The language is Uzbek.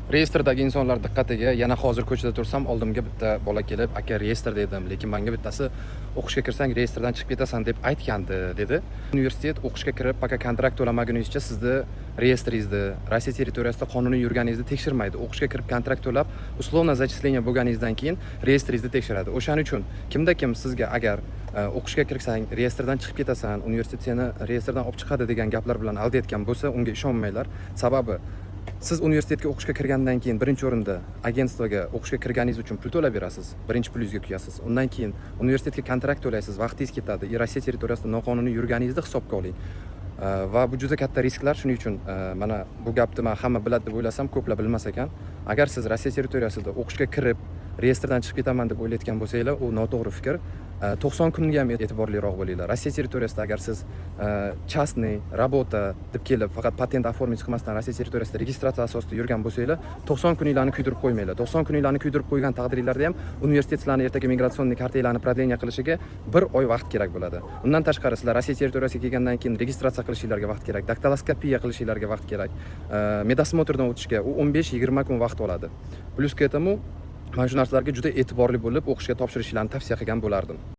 Reyestrdagi insonlar diqqatiga! Yana hozir ko'chada tursam, oldimga bitta bola kelib: "Aka, reyestr dedim, lekin manga bittasi o'qishga kirsang, reyestrdan chiqib ketasan deb aytgandi", dedi. Universitet o'qishga kirib, пока kontrakt to'lamaguningizcha sizni reyestringizni, Rossiya territoriyasida qonuniy yurganingizni tekshirmaydi. O'qishga kirib, kontrakt to'lab, условно зачисление bo'lganingizdan keyin reyestringizni tekshiradi. O'shaning uchun kimda kim sizga agar o'qishga kirsang, reyestrdan chiqib ketasan, universitet seni reyestrdan olib chiqadi degan gaplar bilan aldayotgan bo'lsa, unga ishonmanglar. Sababi siz universitetga o'qishga kirgandan keyin birinchi o'rinda агентство ga o'qishga kirganingiz uchun pul to'lab berasiz, birinchi pulingizga kuyasiz. Undan keyin universitetga kontrakt to'laysiz, vaqtingiz ketadi и Rossiya territoriyasida noqonuniy yurganingizni hisobga oling. Va bu juda katta risklar. Shuning uchun mana bu gapni man hamma biladi deb o'ylasam, ko'plar bilmas ekan. Agar siz Rossiya territoriyasida o'qishga kirib, reyestrdan chiqib ketaman deb o'ylayotgan bo'lsanglar, u noto'g'ri fikr. 90 kunga ham e'tiborliroq bo'linglar. Rossiya territoriyasida agar siz частный работа deb kelib, faqat patent оформить qilmasdan, Rossiya territoriyasida registratsiya asosida yurgan bo'lsanglar, 90 kuninglarni kuydirib qo'ymanglar. 90 kuninglarni kuydirib qo'ygan taqdiringlarda ham universitet sizlarni ertaga миграционный kartanglarni продление qilishiga bir oy vaqt kerak bo'ladi. Undan tashqari, sizlar Rossiya territoriyasiga kelgandan keyin registratsiya qilishinglarga vaqt kerak, daktiloskopiya qilishinglarga vaqt kerak, медосмотр dan o'tishga u 15-20 kun vaqt oladi. Плюс к этому, mana shu narsalarga juda e'tiborli bo'lib, o'qishga topshirishinglarni tavsiya qilgan bo'lardim.